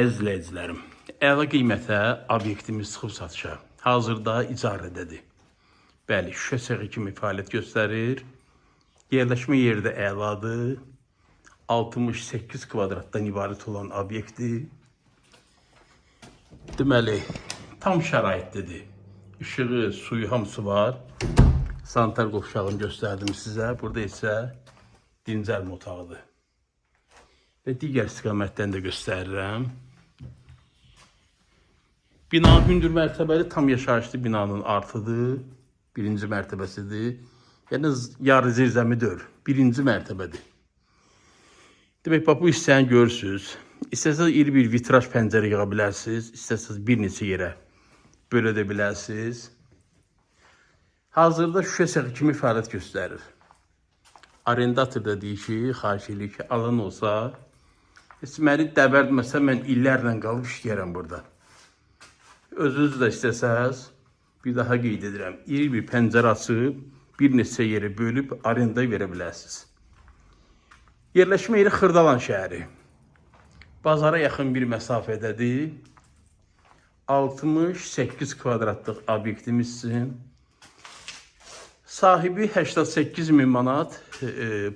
Əziz izləyicilərim, əla qiymətə obyektimiz çıxıb satışa. Hazırda icarədədir. Bəli, şüşə sexi kimi fəaliyyət göstərir. Yerləşmə yeri də əladır. 68 kvadratdan ibarət olan obyektdir. Deməli, tam şəraitlidir. İşığı, suyu hamısı var. Sanitar qovşağını göstərdim sizə. Burada isə dincəlmə otağıdır. Və digər istiqamətdən də göstərirəm. Bina hündür mərtəbəli tam yaşayışlı binanın artıdır. Birinci mərtəbəsidir. Yəni yarı zirzəmi deyil. Birinci mərtəbədir. Demək, bax bu hissəni görürsüz. İstəsəniz iri bir vitraj pəncərə yığa bilərsiniz. İstəsəniz bir neçə yerə bölə də bilərsiniz. Hazırda şüşə sexi kimi fəaliyyət göstərir. Arendator da deyir ki, xahiş eləyir ki, alan olsa, heç məni dəbərdməsə mən illərlə qalıb işləyərəm burada. Özünüz də istəsəz, bir daha qeyd edirəm, iri bir pəncərə açıb, bir neçə yerə bölüb arenda verə bilərsiniz. Yerləşmə yeri Xırdalan şəhəri. Bazara yaxın bir məsafədədir. 68 kvadratlıq obyektimiz üçün sahibi 88 min manat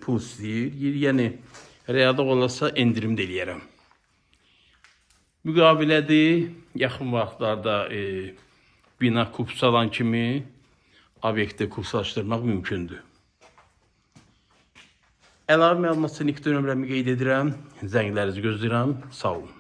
pul istəyir. Yəni realda olsa endirim də eləyərəm. Müqavilədir. Yaxın vaxtlarda bina kupsalan kimi obyekti kupslaşdırmaq mümkündür. Əlavə məlumat üçün nömrəmi qeyd edirəm. Zənglərinizi gözləyirəm. Sağ olun.